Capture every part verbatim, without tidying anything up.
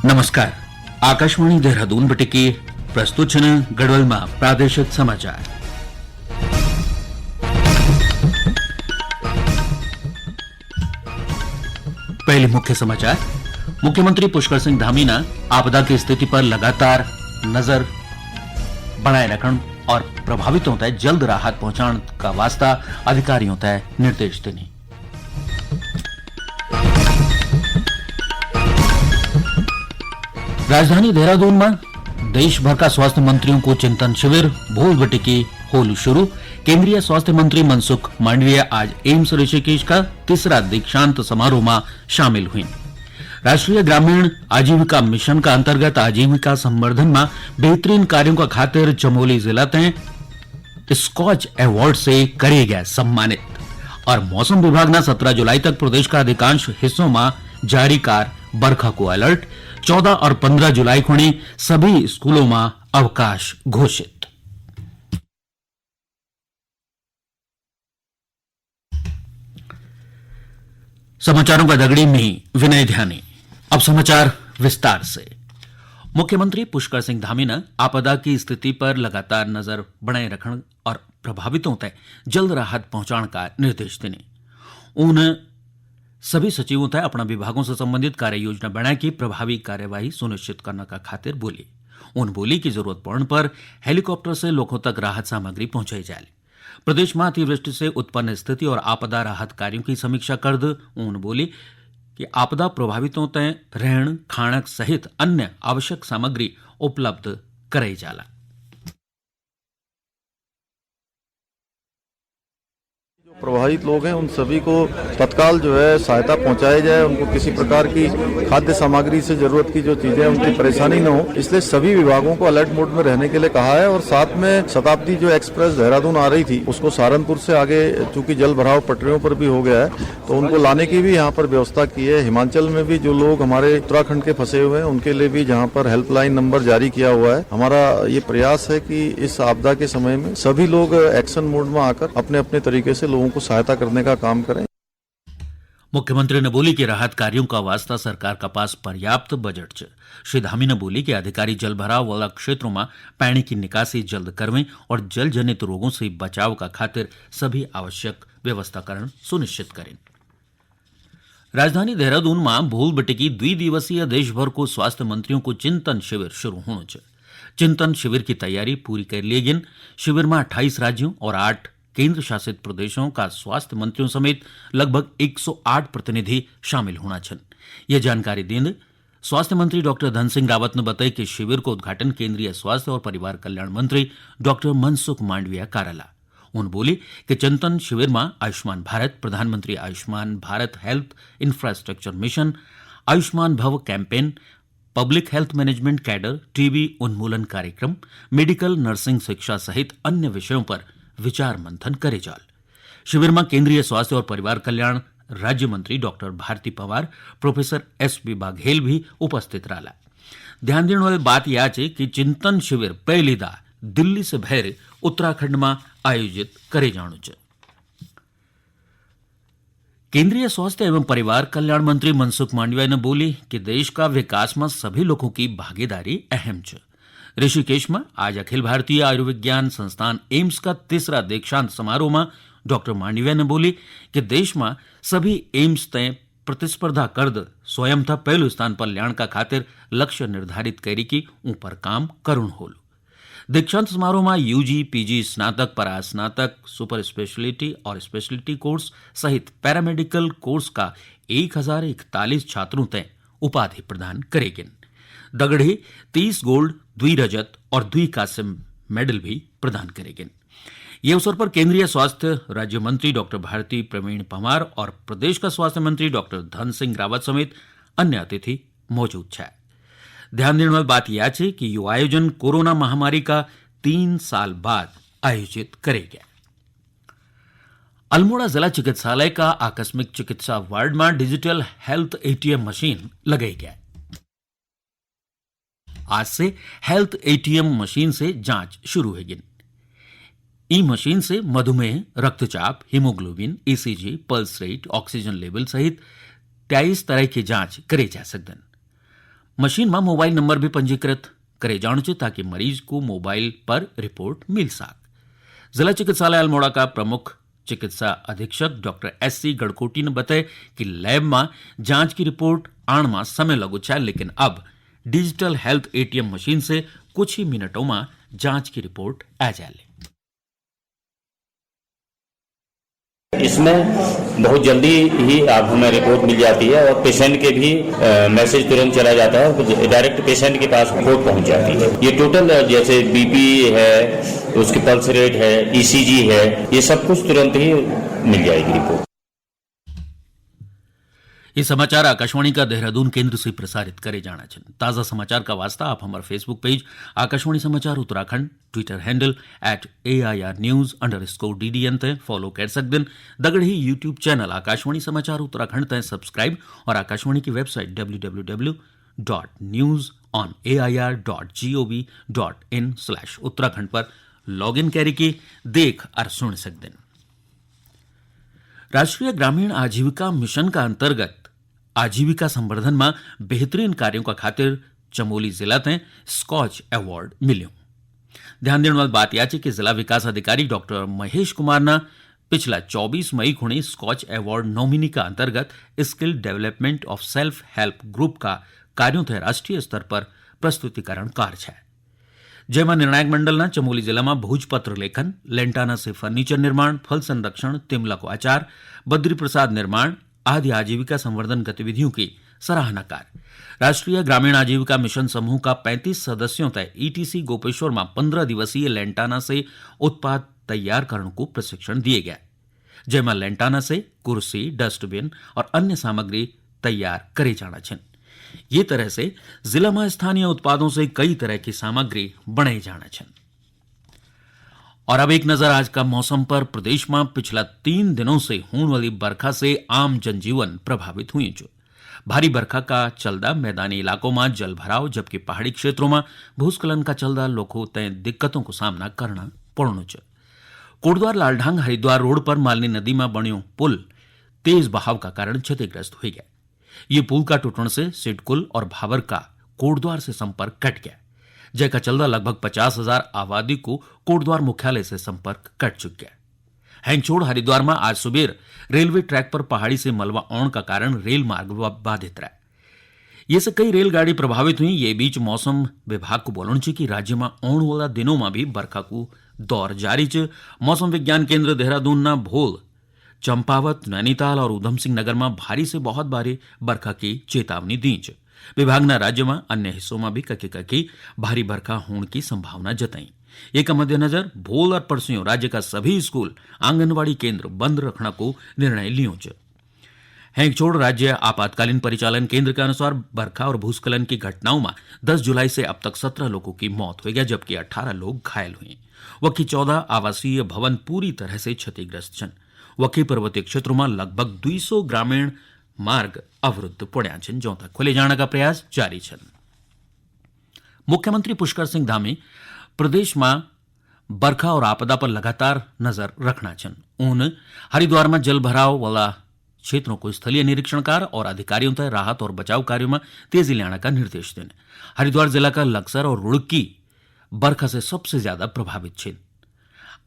नमस्कार, आकाशवाणी देहरादून बटिकी प्रस्तुत छन गढ़वाल मा प्रादेशिक समाचार। पहले मुख्य समाचार। मुख्यमंत्री पुष्कर सिंह धामी ने आपदा की स्थिति पर लगातार नजर बनाए रखण और प्रभावितों तक जल्द राहत पहुंचाण का वास्ता अधिकारियों तक निर्देश देनी। राजधानी देहरादून में देश भर का स्वास्थ्य मंत्रियों को चिंतन शिविर, भोल बटिकी होलू शुरू। केंद्रीय स्वास्थ्य मंत्री मनसुख मांडविया आज एम्स ऋषिकेश का तीसरा दीक्षांत समारोह में शामिल हुई। राष्ट्रीय ग्रामीण आजीविका मिशन का अंतर्गत आजीविका संवर्धन में बेहतरीन कार्यों का खातिर चमोली जिला तय स्कॉच अवार्ड से करे गए सम्मानित। और मौसम विभाग ने सत्रह जुलाई तक प्रदेश का अधिकांश हिस्सों में जारी कार बरखा को अलर्ट। चौदह और पन्द्रह जुलाई खुणी सभी स्कूलों में अवकाश घोषित। समाचारों का दगड़ी में विनय ध्यानी। अब समाचार विस्तार से। मुख्यमंत्री पुष्कर सिंह धामी ने आपदा की स्थिति पर लगातार नजर बनाए रखण और प्रभावितों तक जल्द राहत पहुंचाण का निर्देश देने। उन सभी सचिवों तक अपना विभागों से संबंधित कार्य योजना बनाए की प्रभावी कार्यवाही सुनिश्चित करने का खातिर बोली। उन बोली कि जरूरत पड़ने पर हेलीकॉप्टर से लोगों तक राहत सामग्री पहुंचाई जाए। प्रदेश में अतिवृष्टि से उत्पन्न स्थिति और आपदा राहत कार्यों की समीक्षा करद उन बोली कि आपदा प्रभावितों तय रहण, खाणक सहित अन्य आवश्यक सामग्री उपलब्ध कराई जाला। जो प्रभावित लोग हैं, उन सभी को तत्काल जो है सहायता पहुंचाई जाए, उनको किसी प्रकार की खाद्य सामग्री से जरूरत की जो चीजें हैं, उनकी परेशानी न हो, इसलिए सभी विभागों को अलर्ट मोड में रहने के लिए कहा है। और साथ में शताब्दी जो एक्सप्रेस देहरादून आ रही थी, उसको सहारनपुर से आगे, चूंकि जल भराव पटरियों पर भी हो गया है, तो उनको लाने की भी यहाँ पर व्यवस्था की है। हिमाचल में भी जो लोग हमारे उत्तराखंड के फंसे हुए हैं, उनके लिए भी जहाँ पर हेल्पलाइन नंबर जारी किया हुआ है, हमारा ये प्रयास है कि इस आपदा के समय में सभी लोग एक्शन मोड में आकर अपने अपने तरीके से लोगों को सहायता करने का काम करें। मुख्यमंत्री ने बोली कि राहत कार्यों का वास्ता सरकार का पास पर्याप्त बजट च। श्री धामी ने बोली कि अधिकारी जलभराव वाला क्षेत्रों में पानी की निकासी जल्द करवें और जल जनित रोगों से बचाव का खातिर सभी आवश्यक व्यवस्थाकरण सुनिश्चित करें। राजधानी देहरादून में भूल बटिकी द्वि दिवसीय देश भर को स्वास्थ्य मंत्रियों को चिंतन शिविर शुरू होणो च। चिंतन शिविर की तैयारी पूरी कर लिए गिन। शिविर में अट्ठाईस राज्यों और आठ केंद्र शासित प्रदेशों का स्वास्थ्य मंत्रियों समेत लगभग एक सौ आठ प्रतिनिधि शामिल होना छन। यह जानकारी देंद स्वास्थ्य मंत्री डॉक्टर धन सिंह रावत ने बताया कि शिविर को उद्घाटन केंद्रीय स्वास्थ्य और परिवार कल्याण मंत्री डॉक्टर मनसुख मांडविया कारला। उन बोली कि चिंतन शिविर में आयुष्मान भारत, प्रधानमंत्री Ayushman Bharat health infrastructure mission, Ayushman Bhav campaign, public health management cadre, TB उन्मूलन कार्यक्रम, मेडिकल नर्सिंग शिक्षा सहित अन्य विषयों पर विचार मंथन करे जाल। शिविर में केंद्रीय स्वास्थ्य और परिवार कल्याण राज्य मंत्री doctor Bharati Pawar, professor S B Baghel भी उपस्थित रहला। ध्यान देने वाली बात यह है कि चिंतन शिविर पहली दा दिल्ली से भैर उत्तराखंड में आयोजित करे जाणु च। केंद्रीय स्वास्थ्य एवं परिवार कल्याण मंत्री मनसुख मांडविया ने बोली कि देश का विकास में सभी लोगों की भागीदारी अहम च। ऋषिकेश में आज अखिल भारतीय आयुर्विज्ञान संस्थान एम्स का तीसरा दीक्षांत समारोह में डॉक्टर मांडविया ने बोली कि देश में सभी एम्स तय प्रतिस्पर्धा करद स्वयं था पहलू स्थान पर ल्याण का खातिर लक्ष्य निर्धारित करी कि ऊपर काम करुण होलू। दीक्षांत समारोह में यूजी, पीजी, स्नातक, परास्नातक, सुपर स्पेशलिटी और स्पेशलिटी कोर्स सहित पैरामेडिकल कोर्स का एक हजार इकतालीस छात्रों तय उपाधि प्रदान करेगिन। दगड़े तीस गोल्ड, दुई रजत और दुई कांस्य मेडल भी प्रदान करेगिन। ये अवसर पर केंद्रीय स्वास्थ्य राज्य मंत्री डॉक्टर भारती प्रवीण पंवार और प्रदेश का स्वास्थ्य मंत्री डॉक्टर धन सिंह रावत समेत अन्य अतिथि मौजूद छा। ध्यान देने वाली बात यह है कि यो आयोजन कोरोना महामारी का तीन साल बाद आयोजित करे गया। अल्मोड़ा जिला चिकित्सालय का आकस्मिक चिकित्सा वार्ड में डिजिटल हेल्थ एटीएम मशीन लगाई गया। आज से हेल्थ एटीएम मशीन से जांच शुरू होगी। ई मशीन से मधुमेह, रक्तचाप, haemoglobin, ECG, pulse rate, oxygen level सहित तेईस तरह की जांच करे जा सकदन। मशीन मा मोबाइल नंबर भी पंजीकृत करे जाणु च, ताकि मरीज को मोबाइल पर रिपोर्ट मिल सक। जिला चिकित्सालय अल्मोड़ा का प्रमुख चिकित्सा अधीक्षक डॉक्टर एस सी गढ़कोटी ने बताया कि लैब मा जांच की रिपोर्ट आण मा समय लगो छ, लेकिन अब डिजिटल हेल्थ एटीएम मशीन से कुछ ही मिनटों मा जांच की रिपोर्ट आ जाले। इसमें बहुत जल्दी ही आप हमें रिपोर्ट मिल जाती है और पेशेंट के भी मैसेज तुरंत चला जाता है और डायरेक्ट पेशेंट के पास रिपोर्ट पहुंच जाती है। ये टोटल जैसे बीपी है, उसकी पल्स रेट है, ईसीजी है, ये सब कुछ तुरंत ही मिल जाएगी रिपोर्ट। ये समाचार आकाशवाणी का देहरादून केंद्र से प्रसारित करे जाना छन। ताजा समाचार का वास्ता आप हमारा Facebook page Akashvani Samachar Uttarakhand, twitter handle at A I R news under D D N तय फॉलो कर सकते हैं। दगड़ ही YouTube चैनल आकाशवाणी समाचार उत्तराखंड तय सब्सक्राइब और आकाशवाणी की website W W W dot news on A I R dot G O V dot in slash Uttarakhand पर लॉग इन करके देख और सुन सकते हैं। राष्ट्रीय ग्रामीण आजीविका मिशन का अंतर्गत आजीविका संवर्धन में बेहतरीन कार्यों का खातिर चमोली जिला तय स्कॉच अवार्ड मिल्यो। ध्यान देने वाली बात यह है कि जिला विकास अधिकारी डॉक्टर महेश कुमार ने पिछला चौबीस मई खुणी स्कॉच अवार्ड नॉमिनी का अंतर्गत skill development of self help group का कार्यों तय राष्ट्रीय स्तर पर प्रस्तुतिकरण कार्य है। जैमा निर्णायक मंडल ना चमोली जिला में भोजपत्र लेखन, लेंटाना से फर्नीचर निर्माण, फल संरक्षण, तिमला को अचार, बद्री प्रसाद निर्माण आदि आजीविका संवर्धन गतिविधियों की सराहना कर। राष्ट्रीय ग्रामीण आजीविका मिशन समूह का पैंतीस सदस्यों तय ईटीसी गोपेश्वर में पन्द्रह दिवसीय लेंटाना से उत्पाद तैयार करण को प्रशिक्षण दिए गया, जैमा लेंटाना से कुर्सी, डस्टबिन और अन्य सामग्री तैयार करे जाना छिन। ये तरह से जिला में स्थानीय उत्पादों से कई तरह की सामग्री बनाई जाना छिन। और अब एक नजर आज का मौसम पर। प्रदेश में पिछला तीन दिनों से होने वाली बरखा से आम जनजीवन प्रभावित हुई च। भारी बरखा का चलदा मैदानी इलाकों में जल भराव, जबकि पहाड़ी क्षेत्रों में भूस्खलन का चलदा लोगों तय दिक्कतों को सामना करना पड़नो च। कोटद्वार लालढांग हरिद्वार रोड पर मालनी नदी में बण्यो पुल तेज बहाव का कारण क्षतिग्रस्त हुई गया। ये पुल का टूटण से सिडकुल और भावर का कोटद्वार से संपर्क कट गया, जैका चलदा लगभग पचास हजार आबादी को कोटद्वार मुख्यालय से संपर्क कट चुक गया। हैंगछोड़ हरिद्वार में आज सुबेर रेलवे ट्रैक पर पहाड़ी से मलबा आउण का कारण रेल मार्ग बा-, बाधित रहा। ये से कई रेलगाड़ी प्रभावित हुई। ये बीच मौसम विभाग को बोलण च कि राज्य में आउण वाला दिनों में भी बरखा को दौर जारी च। मौसम विज्ञान केंद्र देहरादून ना भोल, चंपावत, नैनीताल और उधम सिंह नगर में भारी से बहुत भारी बरखा की चेतावनी दी च। विभाग ना राज्य में अन्य हिस्सों में भी कखी कखी भारी बरखा होने की संभावना जताई। एक मद्देनजर भोल और परसों राज्य का सभी स्कूल, आंगनवाड़ी केंद्र बंद रखना को निर्णय लियो च। हैंगछोड़ राज्य आपातकालीन परिचालन केंद्र के अनुसार बरखा और भूस्खलन की घटनाओं में दस जुलाई से अब तक सत्रह लोगों की मौत हुई है, जबकि अठारह लोग घायल हुए। वक्की चौदह आवासीय भवन पूरी तरह से क्षतिग्रस्त छन। वक्की पर्वतीय क्षेत्रों में लगभग दुई सौ ग्रामीण मार्ग अवरुद्ध पड़्या छन, जौं तक खोले जाने का प्रयास जारी छन। मुख्यमंत्री पुष्कर सिंह धामी प्रदेश में बरखा और आपदा पर लगातार नजर रखना छन। उन हरिद्वार में जल भराव वाला क्षेत्रों को स्थलीय निरीक्षण कर और अधिकारियों तय राहत और बचाव कार्यों में तेजी लाने का निर्देश देने। हरिद्वार जिला का लक्सर और रुड़की बरखा से सबसे ज्यादा प्रभावित छन।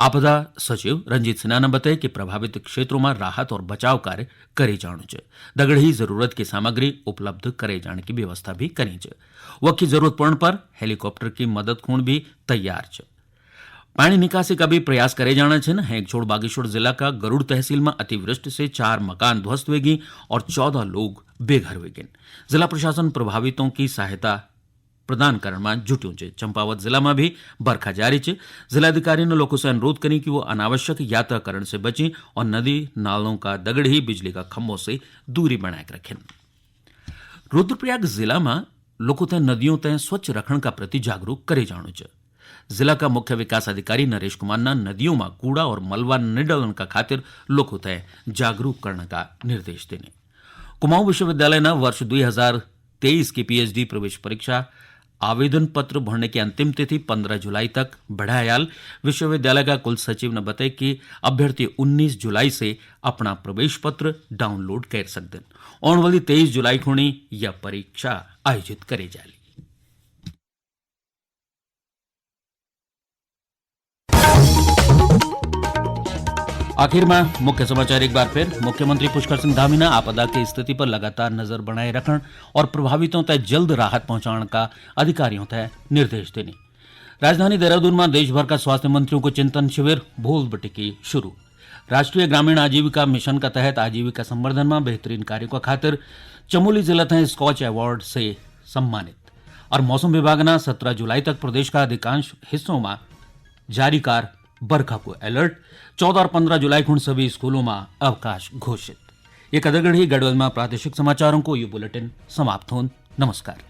आपदा सचिव रंजीत सिन्हा ने बताया कि प्रभावित क्षेत्रों में राहत और बचाव कार्य करे जाणु च। दगड़ ही जरूरत की सामग्री उपलब्ध करे जाने की व्यवस्था भी करी च। वक्की जरूरत पड़ने पर हेलीकॉप्टर की मदद खूण भी तैयार च। पानी निकासी का भी प्रयास करे जाना छन। हैंगछोड़ बागेश्वर जिला का गरुड़ तहसील में अतिवृष्टि से चार मकान ध्वस्त हुए गए और चौदह लोग बेघर हुए गए। जिला प्रशासन प्रभावितों की सहायता प्रदान करण में जुट्यों च। चंपावत जिला में भी बरखा जारी च। जिलाधिकारी ने लोगों से अनुरोध करें कि वो अनावश्यक यात्रा करण से बचें और नदी नालों का दगड़ ही बिजली का खंभों से दूरी बनाए रखें। रुद्रप्रयाग जिला में लोगों तय नदियों तय स्वच्छ रखण का प्रति जागरूक करे जाणु च। जिला का मुख्य विकास अधिकारी नरेश कुमार ने नदियों में कूड़ा और मलबा न डलन का खातिर लोगों तय जागरूक करने का निर्देश देने। कुमाऊं विश्वविद्यालय ने वर्ष दुई हजार तेईस की पीएचडी प्रवेश परीक्षा आवेदन पत्र भरने की अंतिम तिथि पन्द्रह जुलाई तक बढ़ायाल। विश्वविद्यालय का कुल सचिव ने बताया कि अभ्यर्थी उन्नीस जुलाई से अपना प्रवेश पत्र डाउनलोड कर सकते हैं। आने वाली तेईस जुलाई खुणी यह परीक्षा आयोजित करे जाली। आखिर में मुख्य समाचार एक बार फिर। मुख्यमंत्री पुष्कर सिंह धामी ने आपदा की स्थिति पर लगातार नजर बनाए रखण और प्रभावितों तक जल्द राहत पहुंचाने का अधिकारियों तक निर्देश देने। राजधानी देहरादून में देश भर का स्वास्थ्य मंत्रियों को चिंतन शिविर भोल बटिकी शुरू। राष्ट्रीय ग्रामीण आजीविका मिशन का तहत आजीविका संवर्धन में बेहतरीन कार्यों का खातिर चमोली जिला तक स्कॉच अवार्ड से सम्मानित। और मौसम विभाग ने सत्रह जुलाई तक प्रदेश का अधिकांश हिस्सों में जारी कार बरखा को अलर्ट। चौदह और पन्द्रह जुलाई खुण सभी स्कूलों में अवकाश घोषित। ये कदरगढ़ी गढ़वाल में प्रादेशिक समाचारों को ये बुलेटिन समाप्त होन। नमस्कार।